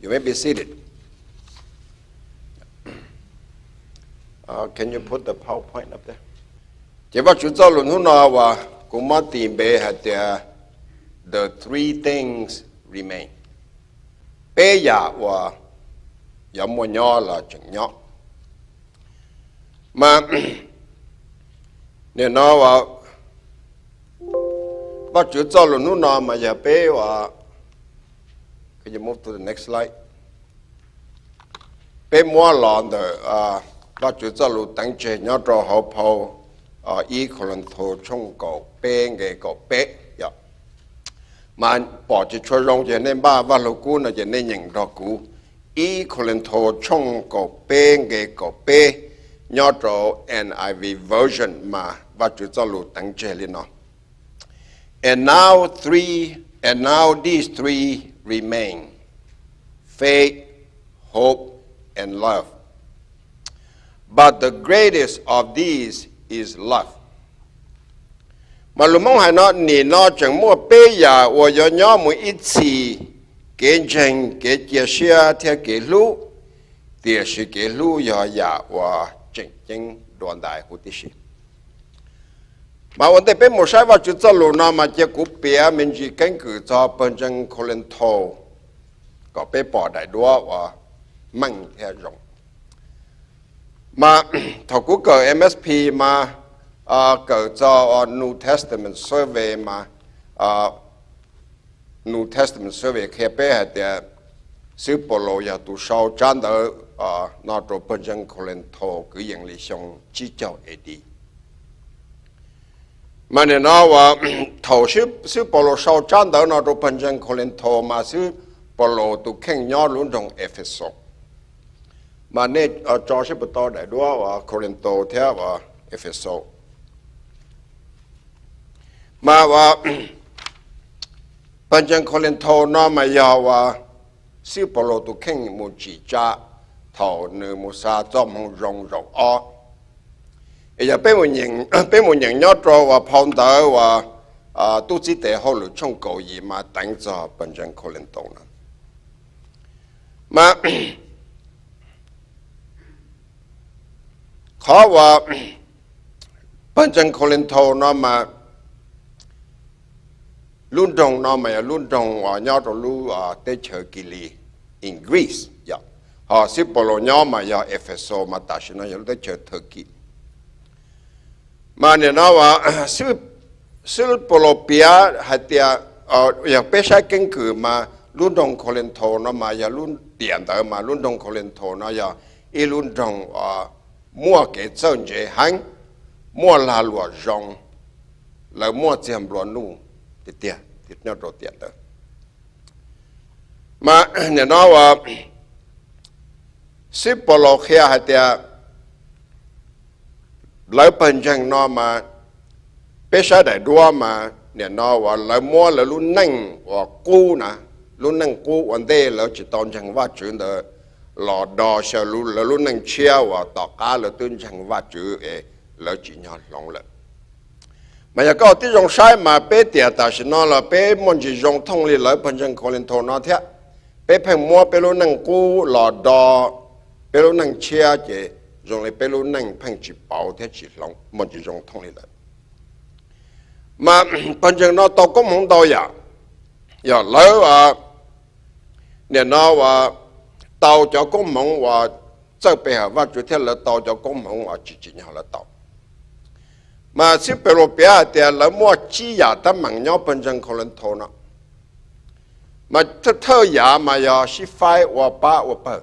You may be seated. Uh, can you put the PowerPoint up there? Ces Vajtswv txoj lus hnub no uas kuv muab tis npe hais tias The Three Things Remain, peb yam uas yuav muaj nyob los tseem nyob. Mas nim no uas Vajtswv txoj lus hnub no mas yog peb uas, could you move to the next slide? Peb muab los ntawm Vajtswv txoj lus teev tseg nyob rau hauv phau ib Kauleethaus tshooj kaum peb nqe kaum peb. Mas pom tsis tshua zoo ces nej npaj Vaj Lug Kub no ces nej nyeem nrog kuv. Ib Kauleethaus tshooj kaum peb nqe kaum peb nyob rau N I V version mas Vajtswv txoj lus teev tseg li no: And now three, and now these three remain: faith, hope, and love. But the greatest of these is love. Mas lus Hmoob hais no, nim no tseem muaj peb yam uas yuav nyob mus ib txhis: kev ntseeg, kev cia siab thiab kev hlub. Tiam sis kev hlub yog yam uas tseem ceeb dua ntais huv tib si. Mas ua ntej peb mus saib Vajtswv txoj lus no mas cia kuv piav me ntsis keeb kwm txog pawg ntseeg Kauleethaus kom peb pom daim duab uas meej thiab zoo. Mas thaum kuv kawm M S P mas kawm txog New Testament Survey mas New Testament Survey qhia peb hais tias Xib Paulus yog tus sau tsab ntawv no rau pawg ntseeg Kauleethaus kwv yees li xyoo tsib caug A D. Mas nim no uas thaum Xib Paulus sau tsab ntawv no rau pawg ntseeg Kauleethaus mas Xib Paulus tus kheej nyob lub nroog Ephesus. Mas nej tso seb puas tau daim duab uas Kauleethaus thiab uas Ephesus. Mas uas pawg ntseeg Kauleethaus no mas yog uas Xib Paulus tus kheej mus tsim tsa thaum nws mus xa txoj moo zoo zaum ob. Es yog peb mus nyeem nyob rau uas phau ntawv uas Tub Txib Tes Hauj Lwm tshooj kaum yim mas teev txog pawg ntseeg Kauleethaus no. Mas qhov uas pawg ntseeg Kauleethaus no mas lub nroog no mas yog lub nroog uas nyob rau lub teb chaws Kilis, in Greece, yog, ho Xib Paulus nyob mas yog Ephesus mas tam sim no yog lub teb chaws Turkey. Mas nim no Xib Paulus piav hais tias, yog peb saib keeb kwm mas lub nroog Kauleethaus no mas yog lub tiam ntawd mas lub nroog Kauleethaus no yog ib lub nroog muaj kev txawj ntse heev, muaj lag luam zoo, lawv muaj txiag nplua nuj tiag tiag nyob rau tiam ntawd. Mas nim no uas Xib Paulus qhia hais tias lawv pawg ntseeg no mas peb saib daim duab mas nim no uas lawv muab lawv lub neej uas qub na, lub neej qub ua ntej lawv tsis tau ntseeg Vajtswv ntawd los do xyaw lawv lub neej tshiab uas tom qab lawv twb ntseeg Vajtswv es lawv tsim nyog hloov lawm. Mas yog koj tib zoo saib mas peb tiam tam sim no los peb muaj ntsis zoo thooj li lawv pawg ntseeg Kauleethaus no thiab. Peb pheej muab peb lub neej qub los do peb lub neej tshiab ces zoo li peb lub neej pheej tsis pauv thiab tsis hloov, muaj ntsis zoo thooj li lawv. Mas pawg ntseeg no tau koob hmoov ntau yam, yog lawv nim no uas tau cov koob hmoov uas txawj pe hawm Vajtswv thiab lawv tau cov koob hmoov uas tsis tsim nyog lawv tau. Mas Xib Paulus piav hais tias lawv muaj tsib yam teeb meem nyob pawg ntseeg Kauleethaus no. Mas thawj thawj yam mas yog sib faib ua pab ua pawg.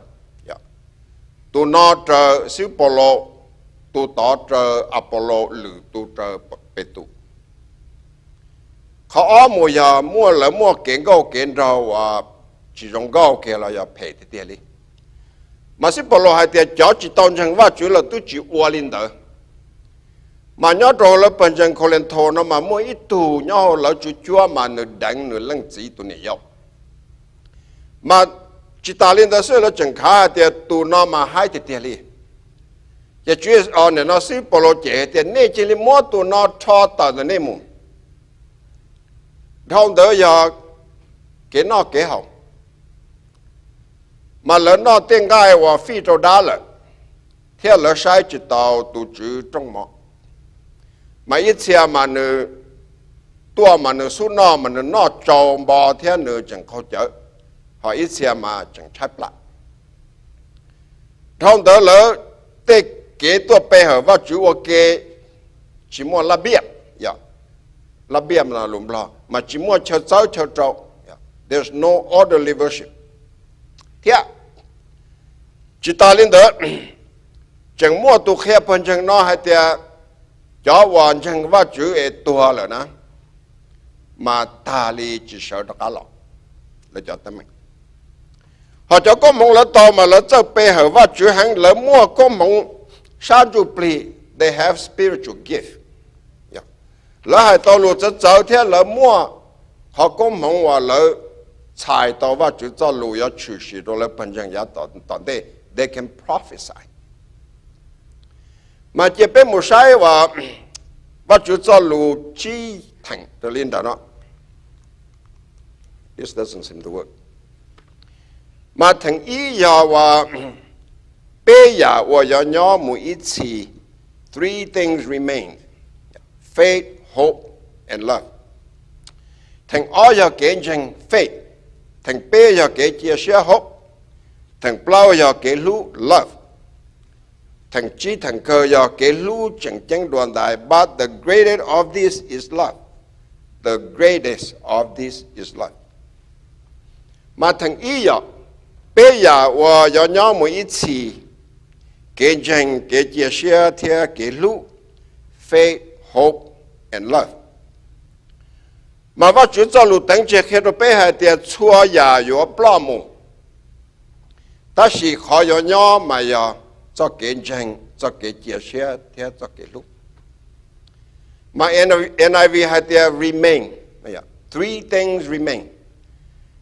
Tus no raws Xib Paulus, tus tod raws Apolus, lwm tus raws Petus. Qhov ob mus yog muaj lawv muaj kev nkauj kev nraug uas tsis zoo nkauj kiag los yog phem tiag tiag li. Mas Xib Paulus hais tias cov tsis tau ntseeg Vajtswv los twb tsis ua li ntawd. Mas nyob rau lawv pawg ntseeg Kauleethaus no mas muaj ib tug nyob hauv lawv tswv cuab mas nws deev nws leej txiv tus niam yau. Mas tsis tas li ntawd xwb, lawv tseem khav hais tias tus no mas haib tiag tiag li. Ces Tswv Yexus, nim no Xib Paulus cem hais tias nej cia li muab tus no rho tawm ntawm nej mus. Dhau ntawd yog kev noj kev haus. Mas lawv noj tej nqaij uas fij rau dab lawm, thiab lawv saib tsis taus tus Tswv rooj mov. Mas ib txhia mas nws tuaj mas nws xub noj mas nws noj tsau npo thiab nws tseem qaug cawv, ho ib txhia mas tseem tshaib plab. Dhau ntawd lawv tej kev tuaj pe hawm Vajtswv ua ke tsis muaj lab npiaj, lab npiaj lus Nplog mas tsis muaj chaw txawb chaw rau, there's no orderly worship. Thiab tsis tas li ntawd, tseem muaj tus qhia pawg ntseeg no hais tias cov uas ntseeg Vajtswv es tuag lawm na, mas tag li tsis sawv rov qab los. Lawv cov teeb meem, ho cov koob hmoov lawv tau mas lawv txawj pe hawm Vajtswv heev, lawv muaj koob hmoov sab ntsuj plig, they have spiritual gift. Lawv hais tau lus txawv txawv thiab lawv muaj qhov koob hmoov uas lawv txhais tau Vajtswv txoj lus yuav tshwm sim rau lawv pawg ntseeg yav tom ntej, they can prophesy. Mas cia peb mus saib uas Vajtswv txoj lus tsib theem raws li nram no. Mas theem ib yog uas peb yam uas yuav nyob mus ib txhis, three things remain: faith, hope, and love. Theem ob yog kev ntseeg, faith. Theem peb yog kev cia siab, hope. Theem plaub yog kev hlub, love. Theem tsib theem kawg yog kev hlub tseem ceeb dua ntais, but the greatest of this is love. The greatest of this is love. Mas theem ib yog peb yam uas yuav nyob mus ib txhis: kev ntseeg, kev cia siab, thiab kev hlub, faith, hope, and love. Mas Vajtswv txoj lus teev tseg qhia rau peb hais tias txhua yam yuav ploj mus, tab sis qhov yuav nyob mas yog txoj kev ntseeg, txoj kev cia siab thiab txoj kev hlub. Mas N I V hais tias remain, three things remain.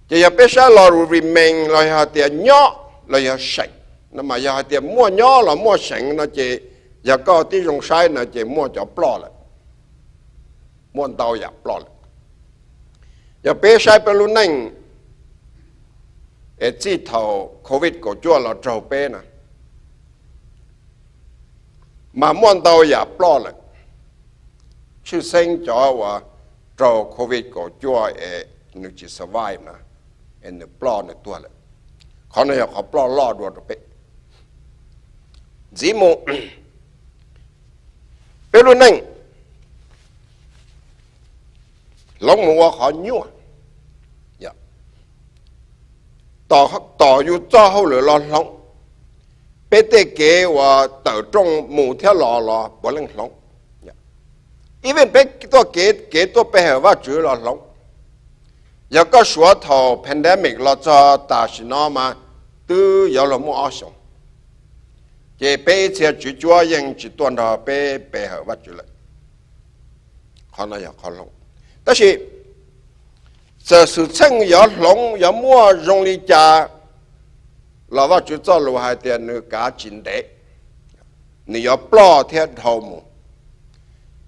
Ces yog peb saib lo lus remain los yog hais tias nyob los yog seem, no mas yog hais tias muaj nyob los muaj seem no ces yog koj tib zoo saib no ces muaj cov ploj lawm, muaj ntau yam ploj lawm. Yog peb saib peb lub neej es txij thaum COVID kaum cuaj los raug peb na, mas muaj ntau yam ploj lawm. Tshwj xeeb cov uas raug COVID kaum cuaj es nws tsis survive na, es nws ploj nws tuag lawm. Qhov no yog qhov ploj loj dua rau peb. Ntxiv mus, peb lub neej hloov mus ua qhov nyuaj, tom yus txoj hauj lwm los hloov, peb tej kev uas tawm rooj mus thiab los los puav leej hloov. Ib vej peb tuaj kev, kev tuaj pe hawm Vajtswv los hloov. Yog koj suav thaum pandemic los txog tam sim no mas twb yuav luag muaj ob xyoos, ces peb ib txhia tswv cuab yeej tsis tuaj nrog peb pe hawm Vajtswv lawm. Qhov no yog qhov hloov. Tab sis txawm xwm txheej yuav hloov yuav muaj zoo li cas los Vajtswv txoj lus hais tias nws kav tsis ntev, nws yuav ploj thiab dhau mus.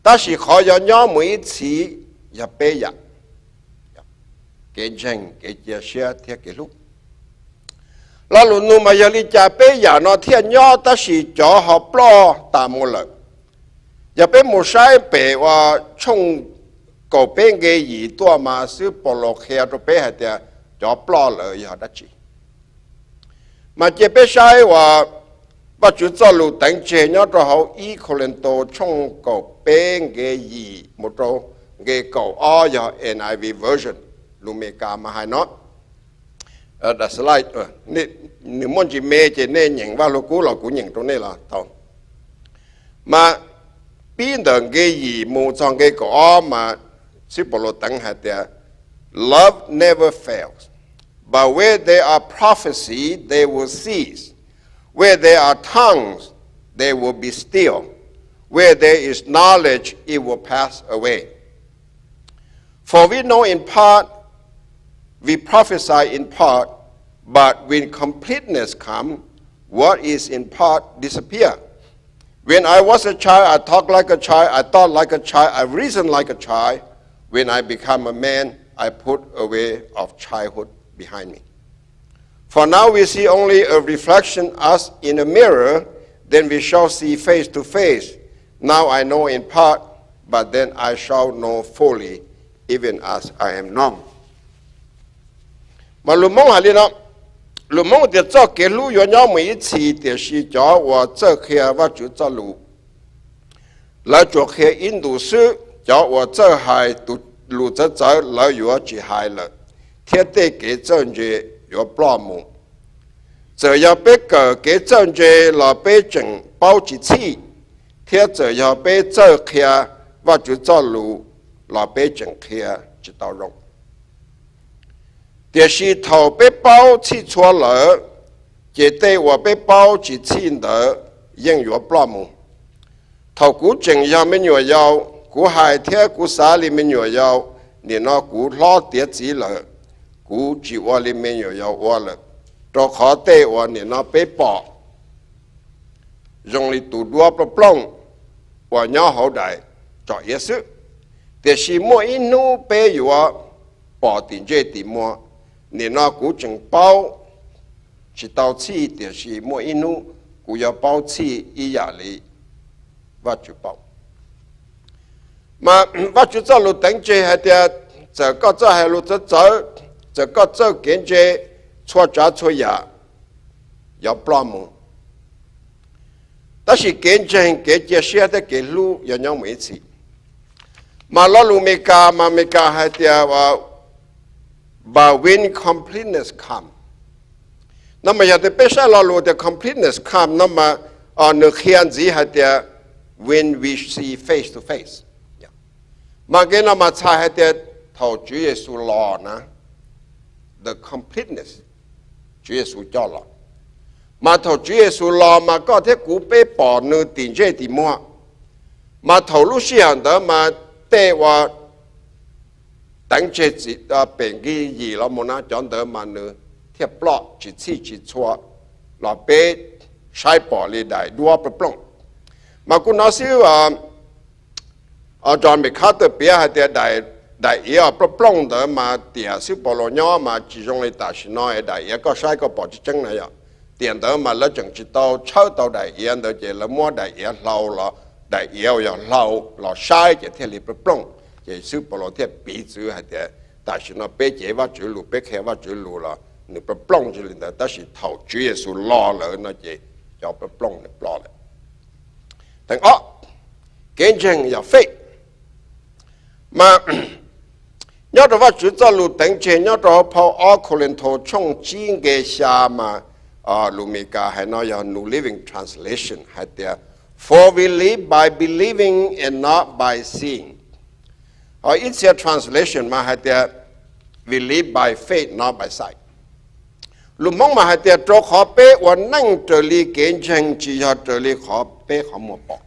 Tab sis qhov yuav nyob mus ib txhis yog peb yam: kev ntseeg, kev cia siab thiab kev hlub. Lo lus nug mas yog li cas peb yam no thiaj nyob tab sis cov ho ploj tas mus lawm? Yog peb mus saib pem uas tshooj kaum peb nqe yim tuaj mas xib Paulus qhia rau peb hais tias cov ploj lawm yog dab tsi. Mas cia peb saib uas Vajtswv txoj lus teev tseg nyob rau hauv ib Kauleethaus tshooj kaum peb nqe yim mus rau nqe kaum ob, yog N I V version, lus Amelikas mas hais no. Nws muaj ntsis me ces nej nyeem Vaj Lug Kub los kuv nyeem rau nej los tau. Mas pib ntawm nqe yim mus txog nqe kaum ob mas xib Paulus teev hais tias, Love never fails, but where there are prophecy, they will cease. Where there are tongues, they will be still. Where there is knowledge, it will pass away. For we know in part, we prophesy in part, but when completeness comes, what is in part disappears. When I was a child, I talked like a child, I thought like a child, I reasoned like a child. When I became a man, I put a way of childhood behind me. For now we see only a reflection as in a mirror, then we shall see face to face. Now I know in part, but then I shall know fully, even as I am known. Mas lus Hmoob hais li no, lus Hmoob tias txoj kev hlub yuav nyob mus ib txhis, tiam sis cov uas txawj qhia Vajtswv txoj lus, lawv tsuas qhia ib ntus xwb, cov uas txawj hais tus lus txawv txawv lawv yuav tsis hais lawm, thiab tej kev txawj ntse yuav ploj mus. Txawm yog peb kawm kev txawj ntse los peb tseem paub tsis txhij, thiab txawm yog peb txawj qhia Vajtswv txoj lus los peb tseem qhia tsis tau zoo. Tiam sis thaum peb paub txhij txhua lawm, ces tej uas peb paub tsis txhij ntawd yeej yuav ploj mus. Thaum kuv tseem yog me nyuam yaus, kuv hais thiab kuv xav li me nyuam yaus, nim no kuv hlob tiav txiv lawm, kuv tsis ua li me nyuam yaus ua lawm, rau qhov tej uas nim no peb pom zoo li tus duab plooj plooj uas nyob hauv daim tsom iav xwb. Tiam sis muaj ib hnub peb yuav pom tim ntsej tim muag. Nim no kuv tseem paub tsis tau txhij, tiam sis muaj ib hnub kuv yuav paub txhij ib yam li Vajtswv paub. Mas Vajtswv txoj lus teev tseg hais tias, txawm koj txawj hais lus txawv txawv, txawm koj txawj kev ntse txhua tsav txhua yam, yuav ploj mus. Tab sis kev ntseeg, kev cia siab thiab kev hlub yuav nyob mus ib txhis. Mas lo lus Meskas mas Meskas hais tias, but when completeness come. No mas yog tias peb saib lo lus tias completeness come no mas nws qhia ntxiv hais tias when we see face to face. Mas kev no mas txhais hais tias thaum Tswv Yexus los na, the completeness, Tswv Yexus coj los. Mas thaum Tswv Yexus los mas koj thiab kuv peb pom nws tim ntsej tim muag. Mas thaum lub sij hawm ntawd mas tej uas teev tseg pem nkig yim los mus na, cov ntawd mas nws thiaj ploj tsis txhij tsis txhua los peb saib pom li daim duab plooj plooj. Mas kuv hnov xib hwb John MacArthur piav hais tias daim iav plooj plooj ntawd mas tiam xib hwb Paulus nyob mas tsis zoo li tam sim no es daim iav koj saib koj pom tseeb tseeb na yom. Tiam ntawd mas lawv tseem tsis tau tshawb tau daim iav ntawd ces lawv muab daim iav hlau los, daim iav uas yog hlau los saib ces thiaj li plooj plooj. Ces xib hwb Paulus thiaj piv txwv hais tias tam sim no peb cev Vajtswv lus, peb qhia Vajtswv lus los nws plooj plooj li ntawd, tab sis thaum Tswv Yexus los lawm no ces cov plooj plooj nws ploj lawm. Theem ob, kev ntseeg yog faith. Mas nyob rau Vajtswv txoj lus teev tseg nyob rau hauv phau ob Kauleethaus tshooj tsib nqe xya mas lus Meskas hais no yog New Living Translation hais tias, for we live by believing and not by seeing. Ho ib txhia translation mas hais tias, we live by faith, not by sight. Lus Hmoob mas hais tias rau qhov peb ua neej raws li kev ntseeg tsis yog raws li qhov peb qhov muag pom.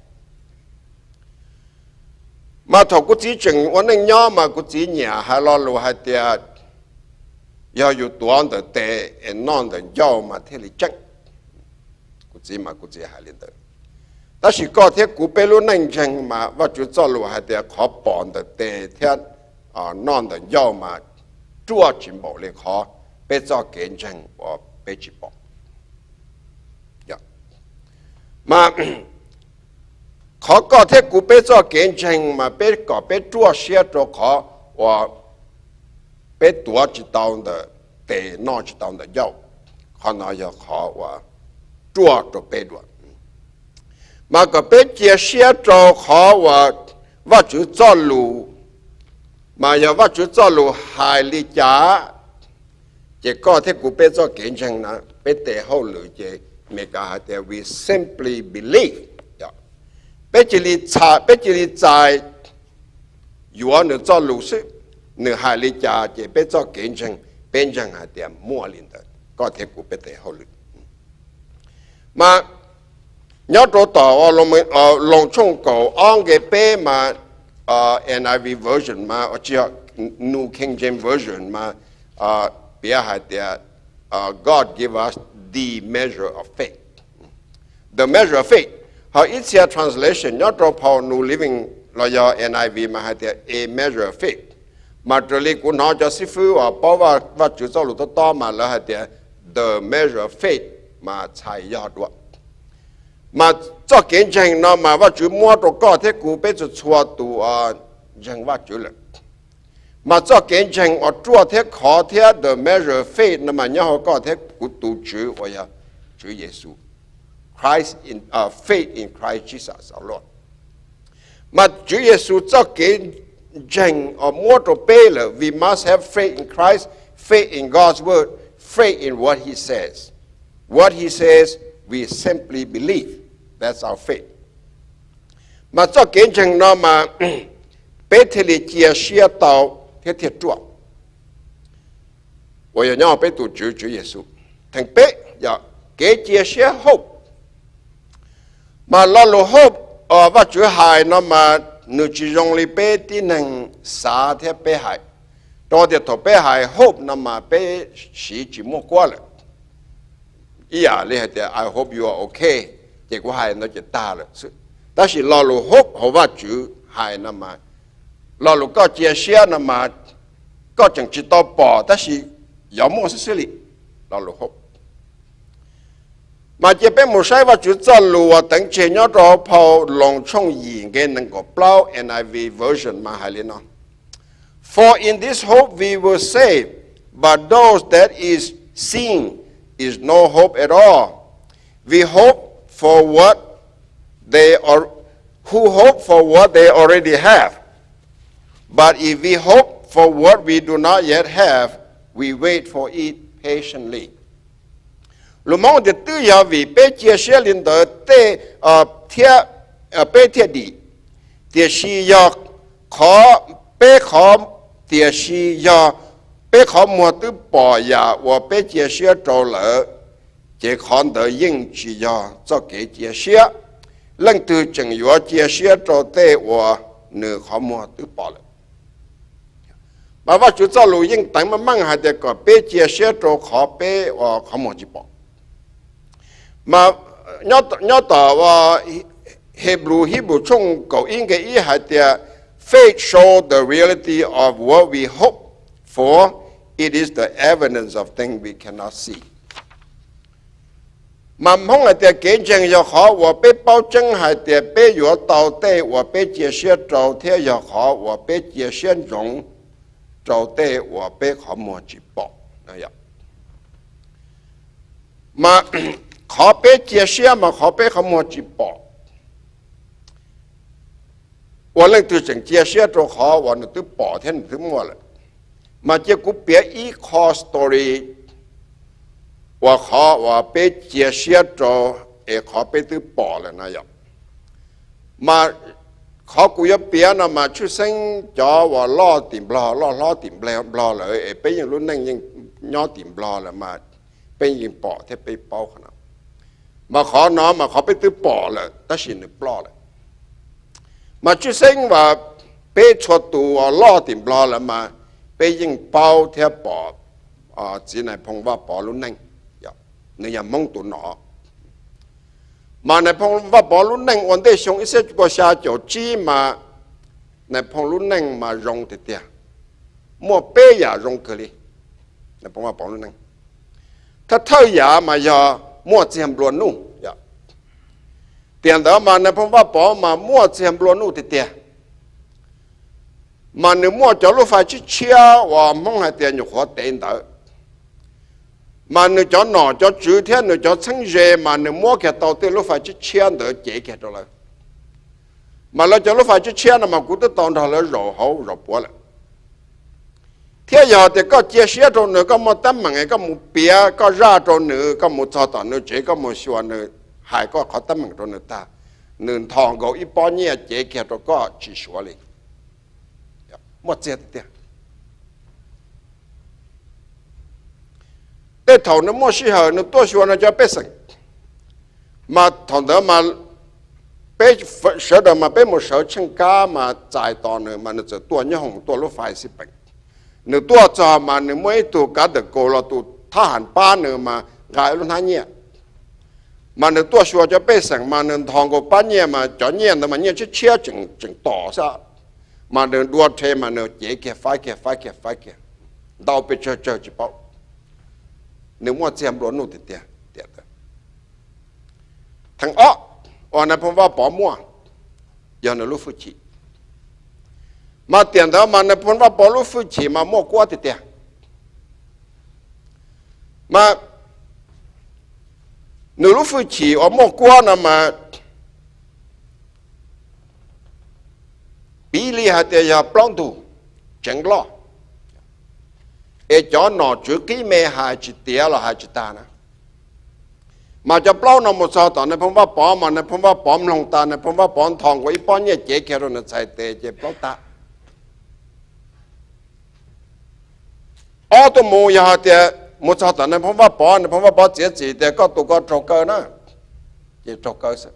Mas thaum kuv txiv tseem ua neej nyob mas kuv txiv nyiam hais lo lus hais tias, yog yus tuav ntawm tes es noj ntawm ncauj mas thiaj li tseeb. Kuv txiv mas kuv txiv hais li ntawd. Tab sis koj thiab kuv peb lub neej ntseeg mas Vajtswv txoj lus hais tias qhov pom ntawm tes thiab noj ntawm ncauj mas ruaj tsis npaum li qhov peb txoj kev ntseeg uas peb tsis pom. Mas qhov koj thiab kuv peb txoj kev ntseeg mas peb kom peb ruaj siab rau qhov uas peb tuav tsis tau ntawm tes noj tsis tau ntawm ncauj. Qhov no yog qhov uas ruaj rau peb dua. Mas kom peb cia siab rau qhov uas Vajtswv txoj lus, mas yog Vajtswv txoj lus hais li cas, ces koj thiab kuv peb txoj kev ntseeg na, peb tes hauj lwm ces Meskas hais tias we simply believe. Peb cia li txais, peb cia li txais yuav nws txoj lus xwb, nws hais li cas ces peb txoj kev ntseeg, peb ntseeg hais tias muaj li ntawd, koj thiab kuv peb tes hauj lwm. Mas nyob rau tom Loos tshooj kaum ob nqe peb mas, N I V version mas, tsis yog, New King James Version mas piav hais tias, God give us the measure of faith. The measure of faith. Ho ib txhia translation nyob rau phau New Living los yog N I V mas hais tias a measure of faith. Mas raws li kuv hnov cov xib fwb uas paub Vajtswv txoj lus tob tob mas lawv hais tias the measure of faith mas txhais yog dua. Mas txoj kev ntseeg no mas Vajtswv muab rau koj thiab kuv peb txhua txhua tus ntseeg Vajtswv lawm. Mas txoj kev ntseeg uas ruaj thiab khov thiab the measure of faith no mas nyob hauv koj thiab kuv tus Tswv uas yog Tswv Yexus. Christ in, uh, faith in Christ Jesus our Lord. Mas Tswv Yexus txoj kev ntseeg uas muab rau peb lawm, we must have faith in Christ, faith in God's word, faith in what he says. What he says, we simply believe. That's our faith. Mas txoj kev ntseeg no mas peb thiaj li cia siab tau thiab thiaj ruaj. Uas yog nyob peb tus Tswv, Tswv Yexus. Theem peb yog kev cia siab hope. Mas lo lus hope uas Vajtswv hais no mas nws tsis zoo li peb tib neeg xav thiab peb hais. Rau tias thaum peb hais hope no mas peb siv tsis muaj kuab lawm. Ib yam li hais tias I hope you are okay, ces kuv hais ntawd ces tag lawm xwb. Tab sis lo lus hope hauv Vajtswv hais no mas lo lus koj cia siab no mas koj tseem tsis tau pom tab sis yuav muaj xwb xwb li. Lo lus hope. Mas cia peb mus saib Vajtswv txoj lus uas teev tseg nyob rau hauv phau Loos tshooj yim nqe nees nkaum plaub, N I V version mas hais li no: For in this hope we were saved, but those that is seen is no hope at all. We hope for what they are, who hope for what they already have. But if we hope for what we do not yet have, we wait for it patiently. Lus Hmoob tias twb yog vim peb cia siab li ntawd tej thiab peb thiaj dim. Tiam sis yog qhov peb qhov, tiam sis yog peb qhov muag twb pom yam uas peb cia siab rau lawm, ces qhov ntawd yeej tsis yog txoj kev cia siab. Leej twg tseem yuav cia siab rau tej uas nws qhov muag twb pom lawm? Mas Vajtswv txoj lus yeej teev meej meej hais tias kom peb cia siab rau qhov peb uas qhov muag tsis pom. Mas nyob tom Hebrew, Hebrew tshooj kaum ib nqe ib hais tias, faith show the reality of what we hope for, it is the evidence of things we cannot see. Mas Hmoob hais tias kev ntseeg yog qhov uas peb paub tseeb hais tias peb yuav tau tej uas peb cia siab rau thiab yog qhov uas peb cia siab ntsoov rau tej uas peb qhov muag tsis pom. Mas qhov peb cia siab mas qhov peb qhov muag tsis pom. Ua leej twg tseem cia siab rau qhov uas nws twb pom thiab nws twb muaj lawm? Mas cia kuv piav ib qho story uas qhov uas peb cia siab rau es qhov peb twb pom lawm no yom. Mas qhov kuv yuav piav no mas tshwj xeeb cov uas loj tim Nplog, loj hlob tim Nplog lawm es peb yeej lub neej yeej nyob tim Nplog lawm mas peb yeej pom thiab peb paub qhov no. Mas qhov no mas qhov peb twb pom lawm tab sis nws ploj lawm. Mas tshwj xeeb uas peb txhua tus uas loj tim Nplog lawm mas peb yeej paub thiab pom txiv Nais Phoo Vaj Pov lub neej, nws yog Hmoob tus nom. Mas Nais Phoo Vaj Pov lub neej ua ntej xyoo ib txhiab cuaj pua xya caum tsib mas Nais Phoo lub neej mas zoo tiag tiag, muaj peb yam zoo kawg li. Nais Phoo Vaj Pov lub neej thawj thawj yam mas yog muaj txiag nplua nuj. Tiam ntawd mas Nais Phoo Vaj Pov mas muaj txiag nplua nuj tiag tiag. Mas nws muaj cov lub fais tshiab tshiab uas Hmoob hais tias nyuam qhuav tev ntawd. Mas nws cov nom cov tswv thiab nws cov txheeb ze mas nws muab kiag tau tej lub fais tshiab tshiab ntawd cev kiag rau lawv. Mas lawv cov lub fais tshiab tshiab no mas kuv twb tau nrog lawv zaum hauv zaum puav lawm. Thiab yog tias koj cia siab rau nws, koj muaj teeb meem es koj mus piav koj zaj rau nws, koj mus txog tom nws tsev koj mus xyuas nws, hais koj qhov teeb meem rau nws tag, nws nthos nkaus ib pob nyiaj cev kiag rau koj tsis suav li. Muaj txiag tiag tiag. Tej thaum nws muaj sij hawm nws tuaj xyuas nws cov pej xeem, mas thaum ntawd mas peb sawv daws mas peb mus sawv tsheej kab mas txais tos nws mas nws txawm tuaj nyob hoom tuaj lub fais xij peem. Nws tuaj txog mas nws muaj ib tug kav tawm kaus los tus thab ham pab nws mas nqa ib lub hnab nyiaj. Mas nws tuaj xyuas cov pej xeem mas nws nthos nkaus pab nyiaj mas cov nyiaj ntawd mas nyiaj tshiab tshiab tseem tom xwb. Mas nws dua rhe mas nws cev kiag faib kiag faib kiag faib kiag ntau pes tsawg tsawg tsis paub. nws muaj txiag nplua nuj tiag tiag. Theem ob uas Nais Phoo Vaj Pov muaj yog nws lub hwj chim. Mas tiam ntawd mas Nais Phoo Vaj Pov lub hwj chim mas muaj kuab tiag tiag. Mas nws lub hwj chim uas muaj kuab no mas piv li hais tias yog plaub ntug tseev loj, es cov nom tswv qib me hais tsis tiav los hais tsis tag na. Mas cov plaub no mus txog tom Nais Phoo Vaj Pov mas Nais Phoo Vaj Pov mloog tas, Nais Phoo Vaj Pov ntho nkaus ib pob nyiaj cev kiag rau nws txhais tes ces plaub tag. Ob tuaj mus yog hais tias mus txog tom Nais Phoo Vaj Pov, Nais Phoo Vaj Pov txiav txim tias koj tus ko raug kaw na, ces raug kaw xwb.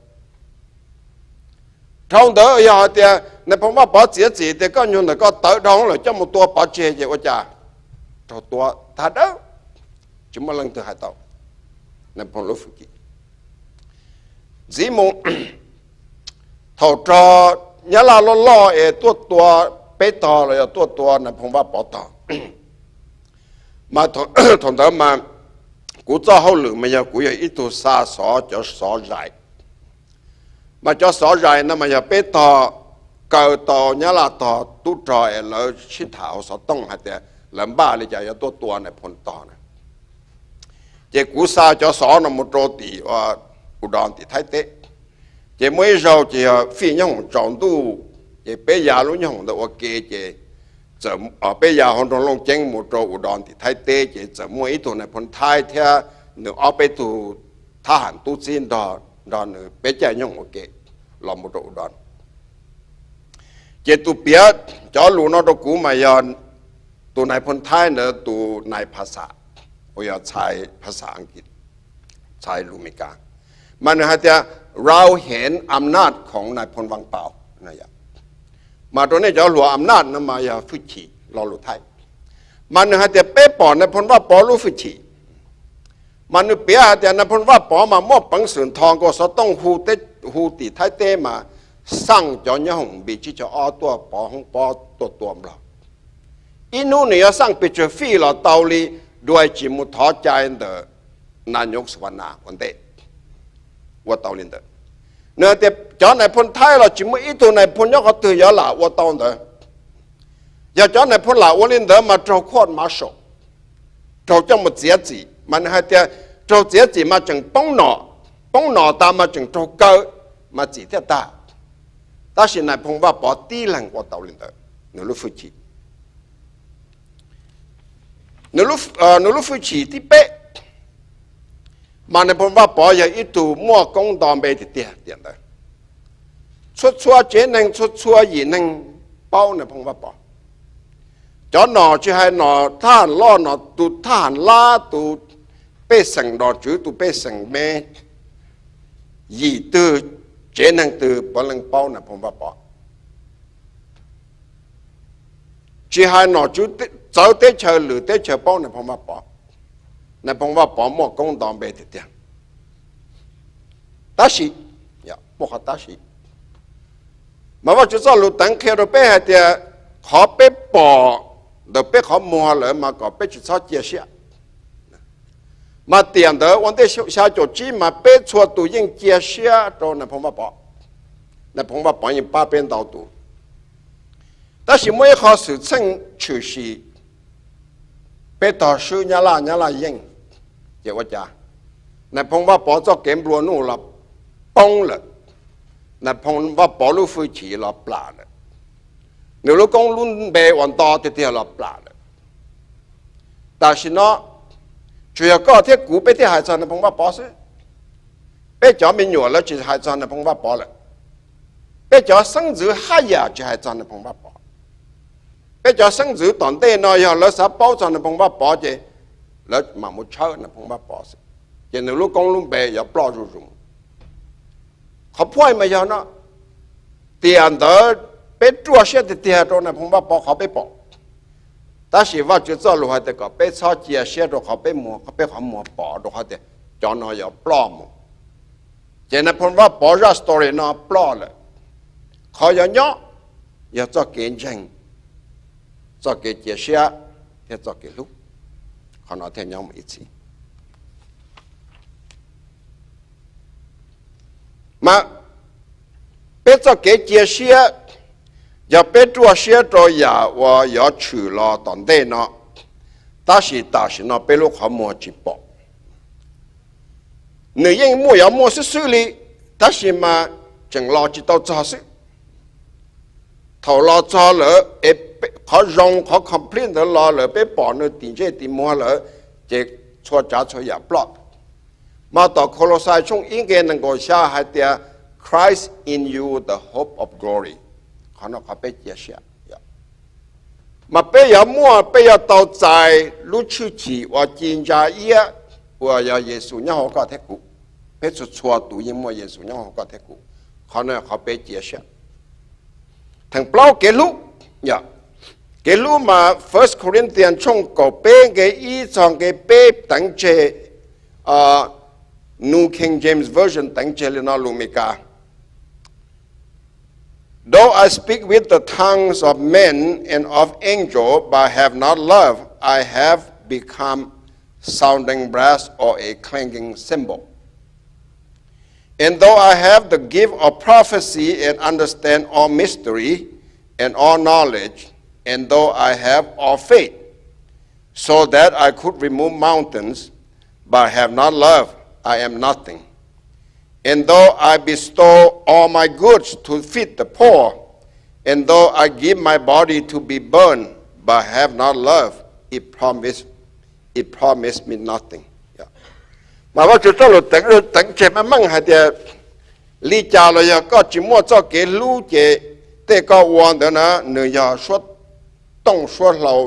Dhau ntawd yog hais tias Nais Phoo Vaj Pov txiav txim tias koj nyuag ntawm koj tawv dhau lawm coj mus tua pov tseg ces ua cas? Raug tua tag dawb, tsis muaj leej twg hais tau Nais Phoo lub hwj chim. Ntxiv mus thaum rog Nyab Laj loj loj es tuaj tua peb tog los yog tuaj tua Nais Phoo Vaj Pov tog, mas thaum ntawd mas kuv txoj hauj lwm mas yog kuv yog ib tug xa xov, cov xov zais. Mas cov xov zais no mas yog peb tog kaw tau Nyab Laj tog tub rog es lawv sib tham hauv xov tooj hais tias lawv npaj li cas yuav tuaj tua Nais Phoo tog na. Ces kuv xa cov xov no mus rau tim Udon tim Thaib teb. Ces muaj ib zaug ces yog fij nyob hoom tsaus ntuj, ces peb ya lub nyob hoom ntawd ua ke ces peb ya hauv nroog Looj Ceeb mus rau Udon tim Thaib teb ces txawm muaj ib tug Nais Phoo Thaib thiab nws ob peb tug thab ham tub txib nrog nws peb caij nyob hoom ua ke los mus rau Udon. Ces tus piav cov lus no rau kuv mas yog tus Nais Phoo Thaib ntawd tus nais phas xas uas yog txhais phas xas Askiv, txhais lus Meskas. Mas nws hais tias เราเห็นอำนาจของนายพลวังเปา mas rau nej cov hluas อำนาจ no mas yog hwj chim lo lus Thaib. Mas nws hais tias peb pom Nais Phoo Vaj Pov lub hwj chim. Mas nws piav hais tias Nais Phoo Vaj Pov mas muaj peev xwm ntho nkaus xov tooj hu tim Thaib teb mas xaj cov nyob hoom Npis tsib caug ob tuaj pov hoob pob tuaj tua Nplog. Ib hnub nws yuav xaj pes tsawg fij los tau li dua tsis mus thov cai ntawm Nas Nyos Xas Vas Nas ua ntej, ua tau li ntawd. Nws hais tias cov Nais Phoo Thaib los tsis muaj ib tug Nais Phoo nyob qhov twg yuav lam ua tau ntawd. Yog cov Nais Phoo lam ua li ntawd mas raug khuaj mav saum, raug coj mus txiav txim. Mas nws hais tias raug txiav txim mas tseem poob nom, poob nom tas mas tseem raug kaw, mas txim thiaj tag. Tab sis Nais Phoo Vaj Pov tib leeg ua tau li ntawd, nws lub hwj chim. Nws lub hwj chim thib peb, mas Nais Phoo Vaj Pov yog ib tug muaj koob nto npe tiag tiag tiam ntawd. Txhua txhua tsev neeg, txhua txhua yim neeg paub Nais Phoo Vaj Pov. Cov nom tsis hais nom thab ham loj, nom tus thab ham lab, tus pej xeem nom tswv, tus pej xeem me, yim twg tsev neeg twg puav leej paub Nais Phoo Vaj Pov. Tsis hais nom tswv txawv teb chaws lwm teb chaws paub Nais Phoo Vaj Pov. Nais Phoo Vaj Pov muaj koob nto npe tiag tiag. Tab sis, muaj qhov tab sis, mas Vajtswv txoj lus teev qhia rau peb hais tias qhov peb pom ntawm peb qhov muag lawm mas kom peb tsis txhob cia siab. Mas tiam ntawd ua ntej xya caum tsib mas peb txhua tus yeej cia siab rau Nais Phoo Vaj Pov. Nais Phoo Vaj Pov yeej pab peb ntau tus. Tab sis muaj ib qho xwm txheej tshwm sim, peb tog swb Nyab Laj, Nyab Laj yeej, ces ua cas Nais Phoo Vaj Pov txoj kev nplua nuj los poob lawm, Nais Phoo Vaj Pov lub hwj chim los plam lawm, nws lub koob lub npe uas nto tiag tiag los plam lawm. Tam sim no tsuas yog koj thiab kuv peb thiaj hais txog Nais Phoo Vaj Pov xwb. Peb cov me nyuam lawv tsis hais txog Nais Phoo Vaj Pov lawm. Peb cov xeeb ntxwv haj yam tsis hais txog Nais Phoo Vaj Pov. Peb cov xeeb ntxwv tom ntej no yog lawv xav paub txog Nais Phoo Vaj Pov ces lawv mam mus tshawb Nais Phoo Vaj Pov xwb, ces nws lub koob lub npe yuav ploj zuj zus. Qhov phuaj mas yog no, tiam ntawd peb ruaj siab tiag tiag rau Nais Phoo Vaj Pov qhov peb pom. Tab sis Vajtswv txoj lus hais tias kom peb txhob cia siab rau qhov peb muag, peb qhov muag pom, rau qhov tias cov no yuav ploj mus. Ces Nais Phoo Vaj Pov zaj story no ploj lawm. Qhov yuav nyob yog txoj kev ntseeg, txoj kev cia siab thiab txoj kev hlub. Qhov no thiaj nyob mus ib txhis. Mas peb txoj kev cia siab, yog peb ruaj siab rau yam uas yuav tshwm los tom ntej no, tab sis tam sim no peb lub qhov muag tsis pom. Nws yeej muaj yuav muaj xwb xwb li, tab sis mas tseem los tsis tau txog xwb. Thaum los txog lawm, qhov zoo qhov complete ntawd los lawm, peb pom nws tim ntsej tim muag lawm, ces txhua tsav txhua yam ploj. Mas tom Kolosais tshooj ib nqe nees nkaum xya hais tias, Christ in you, the hope of glory. Qhov no qhov peb cia siab. Mas peb yuav muaj, peb yuav tau txais lub tshwj chim uas ci ntsa iab uas yog Yexus nyob hauv koj thiab kuv. Peb txhua txhua tus yeej muaj Yexus nyob hauv koj thiab kuv. Qhov no qhov peb cia siab. Theem plaub, kev hlub. Kev hlub mas First Corinthians tshooj kaum peb nqe ib txog nqe peb teev tseg, New King James Version teev tseg li no, lus Amelikas: Though I speak with the tongues of men and of angels, but have not love, I have become sounding brass or a clanging cymbal. And though I have the gift of prophecy and understand all mystery and all knowledge, and though I have all faith, so that I could remove mountains, but have not love, I am nothing. And though I bestow all my goods to feed the poor, and though I give my body to be burned, but have not love, it profits, it profits me nothing. Mas Vajtswv txoj lus teev tseg meej meej hais tias, li cas los yog koj tsis muaj txoj kev hlub ces tej koj ua ntawd na nws yog suab tooj suab hlau,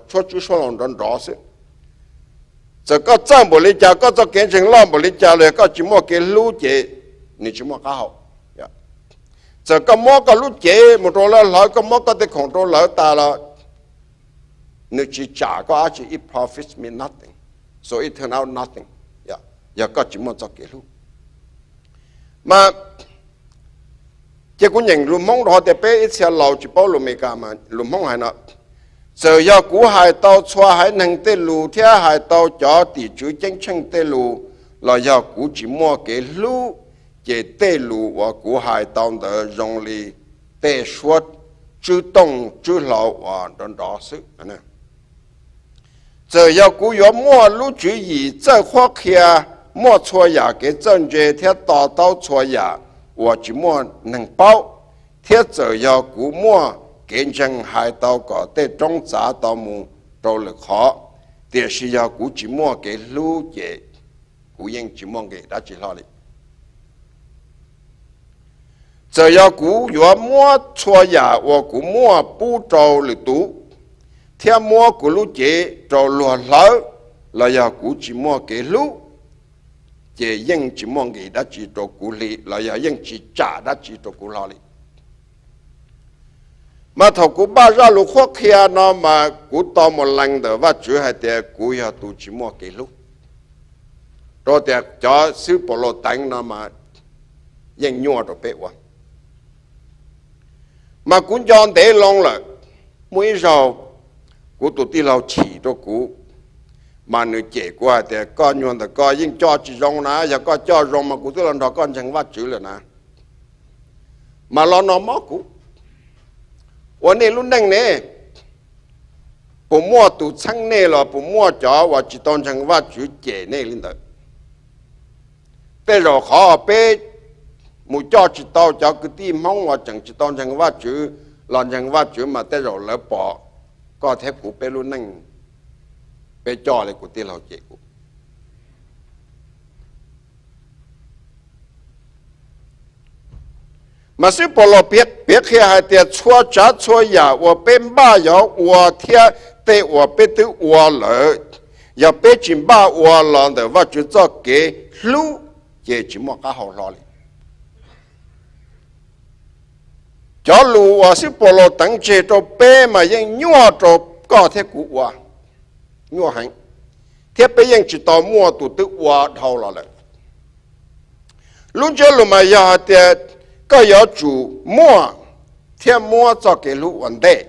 suab tswb suab hlau nrov nrov xwb. Txawm koj txawj npaum li cas, koj txoj kev ntseeg loj npaum li cas los yog koj tsis muaj kev hlub ces nws tsis muaj qab hau. Txawm koj muab koj lub cev mus rau lawv hlawv, koj muab koj tej khoom rau lawv tas los nws tsis tsam koj dab tsi, it profits me nothing, so it turn out nothing, yog koj tsis muaj txoj kev hlub. Mas cia kuv nyeem lus Hmoob rau tias peb ib txhia laus tsis paub lus Amelikas mas lus Hmoob hais no: Txawm yog kuv hais tau txhua haiv neeg tej lus thiab hais tau cov tim tswv ceeb tsheej tej lus, los yog kuv tsis muaj kev hlub, ces tej lus uas kuv hais tau ntawd zoo li tej suab tswb tooj tswb hlau uas nrov nrov xwb. Txawm yog kuv yuav muaj lub tswv yim txawj qhuab qhia, muaj txhua yam kev txawj ntse thiab to taub txhua yam uas tsis muaj neeg paub, thiab txawm yog kuv muaj kev ntseeg hais tau kom tej roob txav tau mus rau lwm qhov, tiam sis yog kuv tsis muaj kev hlub ces kuv yeej tsis muaj nqis dab tsi hlo li. Txawm yog kuv yuav muab txhua yam uas kuv muaj pub rau lwm tus, thiab muab kuv lub cev rau luag hlawv, los yog kuv tsis muaj kev hlub, ces yeej tsis muaj nqis dab tsi rau kuv hlo, los yog yeej tsis tsam dab tsi rau kuv hlo li. Mas thaum kuv npaj zaj lus qhuab qhia no mas kuv tau mus lees ntawm Vajtswv hais tias kuv yog tus tsis muaj kev hlub, rau tias cov xib hwb Paulus teev no mas yeej nyuaj rau peb ua. Mas kuv nco ntev loo lawm, muaj ib zaug kuv tus tij laug chim rau kuv, mas nws cem kuv hais tias koj nyuag ntawm koj yeej coj tsis zoo na, yog koj coj zoo mas kuv twb los nrog koj ntseeg Vajtswv lawm na. Mas los no mob kuv, ua nej lub neej ne, puas muaj tus txheeb nej los puas muaj cov uas tsis tau ntseeg Vajtswv cem nej li ntawd? Tej zaum qhov peb mus coj tsis tau cov kwv tij Hmoob uas tseem tsis tau ntseeg Vajtswv los ntseeg Vajtswv mas tej zaum lawv pom koj thiab kuv peb lub neej, peb coj li kuv tij laug cem kuv. Mas xib hwb Paulus piav qhia hais tias txhua tsav txhua yam uas peb npaj yuav ua thiab tej uas peb twb ua lawm, yog peb tsis npaj ua los ntawm Vajtswv txoj kev hlub, ces tsis muaj qab hau hlo li. Cov lus uas xib hwb Paulus teev tseg rau peb mas yeej nyuaj rau koj thiab kuv ua, nyuaj heev, thiab peb yeej tsis tau muaj tus twb ua dhau los lawm. Lub ntsiab lus mas yog hais tias koj yuav tsum muaj thiab muab txoj kev hlub ua ntej.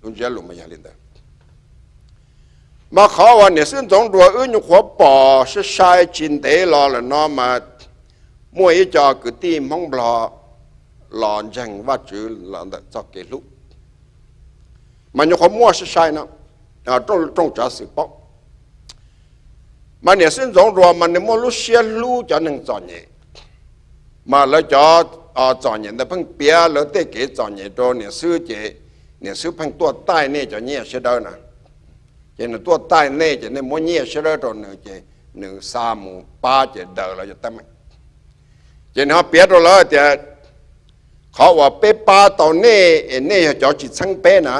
Lub ntsiab lus mas yog li ntawd. Mas qhov uas niam xib hwb Ntxoov Nruas wb nyuam qhuav pom sai sai tsis ntev los lawm no mas muaj ib co kwv tij Hmoob Nplog los ntseeg Vajtswv los ntawm txoj kev hlub. Mas nyuam qhuav muaj sai sai no, rooj tsav xwm paub. Mas niam xib Ntxoov Ruas mas nws muaj lub siab hlub cov neeg txom nyem. Mas lawv cov txom nyem ntawd pheej piav lawv tej kev txom nyem rau niam xib ces niam xib pheej tuaj taij nej cov nyiaj siab dawb na. Ces nws tuaj taij nej ces nej muab nyiaj siab dawb rau nws ces nws xa mus pab ces daws lawv cov teeb meem. Ces nws ho piav rau lawv tias, qhov uas peb pab tau nej es nej yog cov tsis txheeb peb na,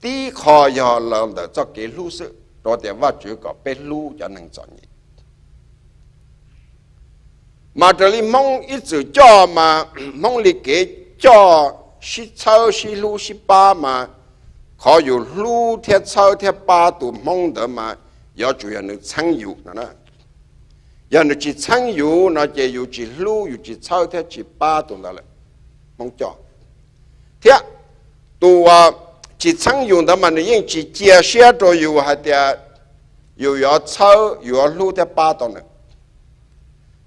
tib qho yog los ntawm txoj kev hlub xwb, rau tias Vajtswv kom peb hlub cov neeg txom nyem. Mas raws li Hmoob ib txwm coj mas Hmoob li kev coj sib txhawb sib hlub sib pab mas qhov yus hlub thiab txhawb thiab pab tus Hmoob ntawd mas yuav tsum yog nws txheeb yus no. Yog nws tsis txheeb yus no ces yus tsis hlub yus tsis txhawb thiab tsis pab tus ntawd lawm. Hmoob coj thiab tus uas tsis txheeb yus ntawd mas nws yeej tsis cia siab rau yus hais tias yus yuav txhawb yus yuav hlub thiab pab tau nws.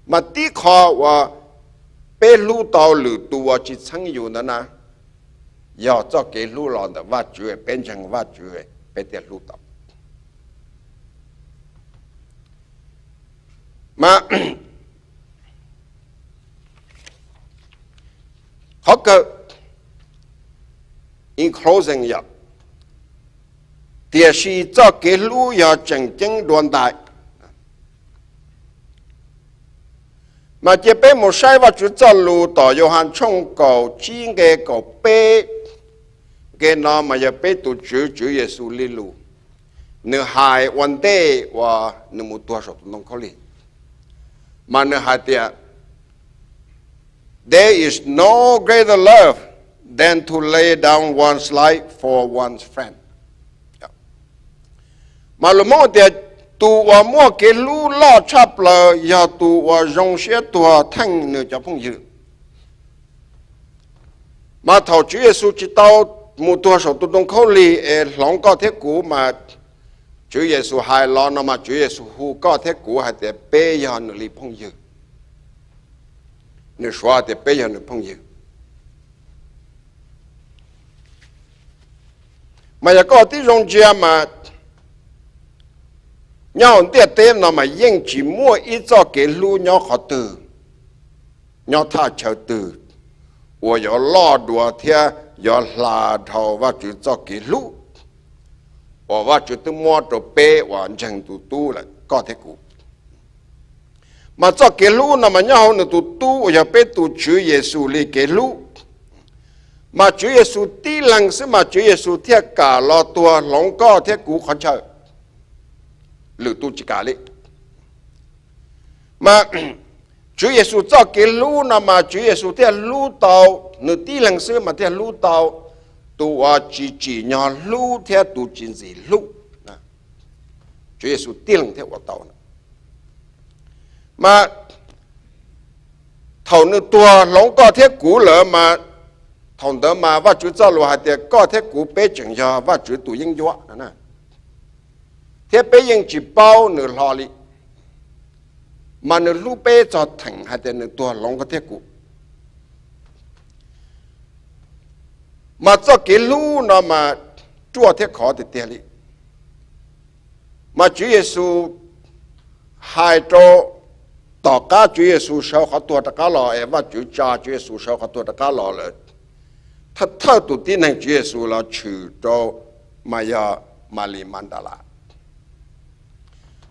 Mas tib qho uas peb hlub tau lwm tus uas tsis txheeb yus ntawd na, yog txoj kev hlub los ntawm Vajtswv, peb ntseeg Vajtswv peb thiaj hlub tau. Mas qhov kawg, in closing yog, tiam sis txoj kev hlub yog tseem ceeb dua ntais. Mas cia peb mus saib Vajtswv txoj lus tom Yauhas tshooj kaum tsib nqe kaum peb. Nqe no mas yog peb tus Tswv, Tswv Yexus li lus, nws hais ua ntej uas nws mus tuag saum tus ntoo khaub lig. Mas nws hais tias, There is no greater love than to lay down one's life for one's friend. Mas lus Hmoob tias, tus uas muaj kev hlub loj tshaj plaws yog tus uas zoo siab tuag theej nws cov phooj ywg. Mas thaum Tswv Yexus tsis tau mus tuag saum tus ntoo khaub lig es hloov koj thiab kuv mas, Tswv Yexus hais los no mas Tswv Yexus hu koj thiab kuv hais tias peb yog nws li phooj ywg. Nws suav hais tias peb yog nws phooj ywg. Mas yog koj tib zoo ntsia mas nyob hauv ntiaj teb no mas yeej tsis muaj ib txoj kev hlub nyob qhov twg, nyob thaj chaw twg uas yuav loj dua thiab yuav hla dhau Vajtswv txoj kev hlub uas Vajtswv twb muab rau peb uas ntseeg tus tub lawm, koj thiab kuv. Mas txoj kev hlub no mas nyob hauv nws tus tub uas yog peb tus Tswv Yexus li kev hlub. Mas Tswv Yexus tib leeg xwb mas Tswv Yexus thiaj kam los tuag hloov koj thiab kuv qhov chaw, lwm tus tsis kam li. Mas Tswv Yexus txoj kev hlub no mas Tswv Yexus thiaj hlub tau, nws tib leeg xwb mas thiaj hlub tau tus uas tsis tsim nyog hlub thiab tus tsis ntxim hlub. Tswv Yexus tib leeg thiaj ua tau. Mas thaum nws tuag hloov koj thiab kuv lawm mas, thaum ntawd mas Vajtswv txoj lus hais tias koj thiab kuv peb tseem yog Vajtswv tus yeeb ncuab, thiab peb yeej tsis paub nws hlo li. Mas nws hlub peb txog theem hais tias nws tuag hloov koj thiab kuv. Mas txoj kev hlub no mas ruaj thiab khov tiag tiag li. Mas Tswv Yexus hais rau, tom qab Tswv Yexus sawv qhov tuag rov qab los es Vajtswv tsa Tswv Yexus sawv qhov tuag rov qab los lawm, thawj thawj tus tib neeg Tswv Yexus los tshwm rau mas yog Malis Magdalas.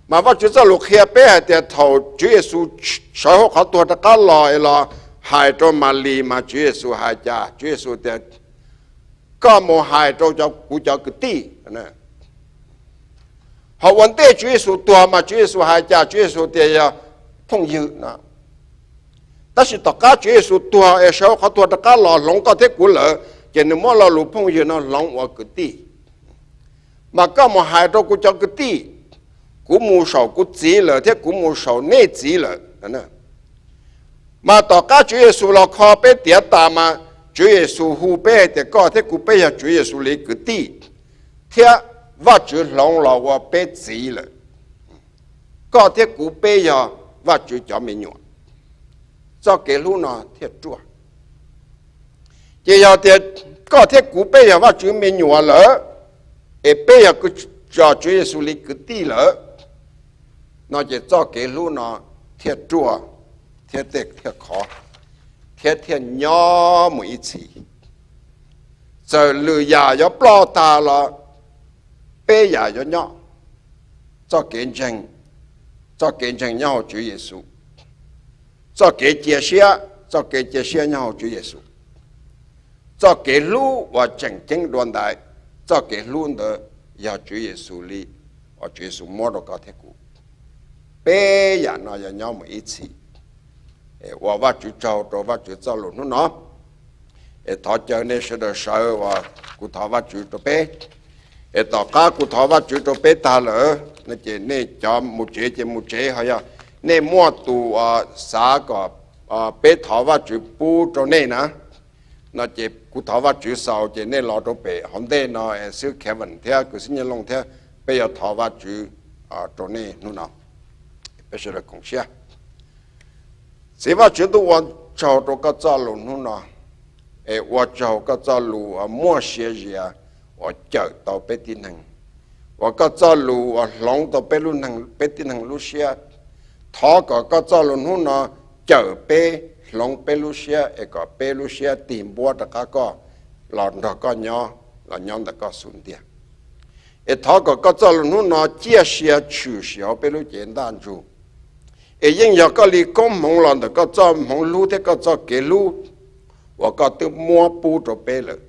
Mas Vajtswv txoj lus qhia peb hais tias thaum Tswv Yexus sawv hauv qhov tuag rov qab los es los hais rau Malis mas Tswv Yexus hais cas? Tswv Yexus tias, koj mus hais rau kuv cov kwv tij. Ho ua ntej Tswv Yexus tuag mas Tswv Yexus hais cas? Tswv Yexus tias yog phooj ywg no. Tab sis tom qab Tswv Yexus tuag es sawv hauv qhov tuag rov qab los hloov koj thiab kuv lawm ces nws muab lo lus phooj ywg no hloov ua kwv tij. Mas koj mus hais rau kuv cov kwv tij, kuv mus saum kuv txiv lawm thiab kuv mus saum nej txiv lawm. Mas tom qab Tswv Yexus los kho peb tiav tas mas Tswv Yexus hu peb hais tias koj thiab kuv peb yog Tswv Yexus li kwv tij, thiab Vajtswv hloov los ua peb txiv lawm. Koj thiab kuv peb yog Vajtswv cov me nyuam. txoj kev hlub no thiaj ruaj. Ces yog tias koj thiab kuv peb yog Vajtswv me nyuam lawm, es peb yog Tswv Yexus li kwv tij lawm, no ces txoj kev hlub no thiaj ruaj, thiab tej thiaj khov, thiab thiaj nyob mus ib txhis. Txawm lwm yam yuav ploj tag los peb yam yuav nyob: txoj kev ntseeg, txoj kev ntseeg nyob hauv Tswv Yexus, txoj kev cia siab, txoj kev cia siab nyob hauv Tswv Yexus, txoj kev hlub uas tseem ceeb dua ntais, txoj kev hlub ntawd yog Tswv Yexus li, uas Tswv Yexus muab rau koj thiab kuv. Peb yam no yog nyob mus ib txhis. Ua Vajtswv tsaug rau Vajtswv txoj lus hnub no. Es thov caw nej sawv daws sawv uas kuv thov Vajtswv rau peb. Es tom qab kuv thov Vajtswv rau peb tag lawm no ces nej cov mus tsev ces mus tsev, ho yog nej muaj tus xav kom peb thov Vajtswv pub rau nej na, no ces kuv thov Vajtswv xaus ces nej los rau pem hauv ntej no es xib hwb Kevin thiab kws xib hwb Nyiaj Looj thiab peb yuav thov Vajtswv rau nej hnub no. Peb sawv daws koom siab. Txiv Vajtswv, ntuj ua tsaug rau koj txoj lus hnub no, es ua tsaug koj txoj lus uas muaj sia zias uas cawm tau peb tib neeg, uas koj txoj lus uas hloov tau peb, peb tib neeg lub siab. Thov kom koj txoj lus hnub no cawm peb, hloov peb lub siab es kom peb lub siab tig npuab rov qab koj, los nrog koj nyob, los nyob ntawm koj xub ntiag. Es thov kom koj txoj lus hnub no ciaj sia tshwm sim hauv peb lub cev ntaj ntsug, es yeej yog koj li koob hmoov los ntawm koj txoj hmoov hlub thiab koj txoj kev hlub uas koj twb muab pub rau peb lawm.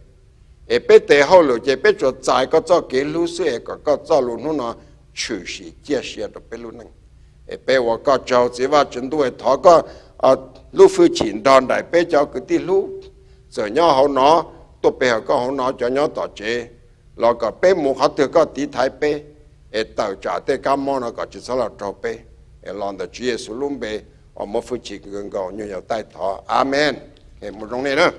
Es peb tes hauj lwm ces peb tsuas txais koj txoj kev hlub xwb, es kom koj txoj lus hnub no tshwm sim ciaj sia rau peb lub neej. Es peb ua koj tsaug Txiv Vajtswv ntuj, es thov koj lub hwj chim nrog nraim peb cov kwv tij hlub, txawm nyob hauv no, tuaj pe hawm koj hauv no, cov nyob tom tsev, los kom peb mus qhov twg koj tiv thaiv peb, es tawm tsam tej kab mob no kom tsis txhob los raug peb. Es los ntawm Tswv Yexus lub npe uas muaj hwj chim kawg nkaus nyuag yaus taij thov, Amees. Mus zoo nej na.